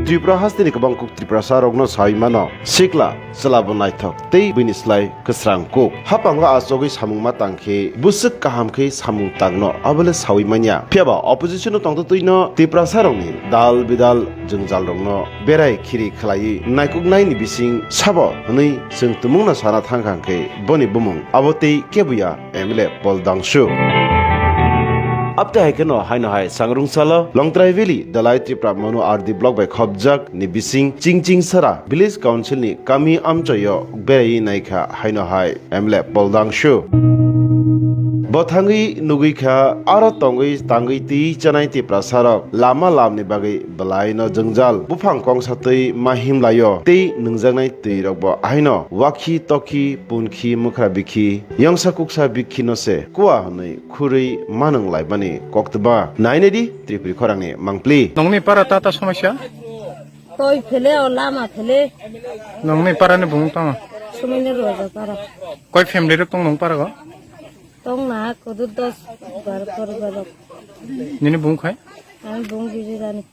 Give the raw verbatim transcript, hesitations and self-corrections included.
Tripura hasteni kwbang kuk Tiprasa rokno sawi mano, sikla chwla bo naithok tei bini slai kwsrang kuk. Haphango achugwi samung ma tang khe bwswk kaham khe samung tangno abo le sawi manya. Phiyaba opposition no tongtwtwino Tiprasa rokni dal bidal jwngjal rokno berai khiri khlaiwi naikuknai ni bising sabo hwnwi chwng tumungno sana thang kha khe boni bumung abo tei kebuya M L A Paul Dangshu. Abte hai kheno haino hai Sangrungsalo Longtrai Valley Dalai Tripura Manu R D Block bai khopjak ni bising Chingching Sara Village Council ni kami amchoyo berai naikha haino hai M L A Paul Dangshu. Bo thangwi nugwi kha aro tongwi tangwi twi chanai Tiprasa rok lama lam ni bagwi belai no jwngjal buphang kongsa twi ma himlaio tei nungjaknai twi rok bo haino wakhi tokhi punkhi mukhra bikhi yongsa kuksa bikhi no se kua hwnwi khurwi manwng laimani koktwma. Nainai di Tripuri khorangni mangpli. Nongni para tata somosya? Toi phele o lama phele. Nongni para ni bung tama? Sumini roja para. Koi family rok tong nong para go? Tong na kudu dos bar poribar rok. Nini bung khai? Ang bung biji rani.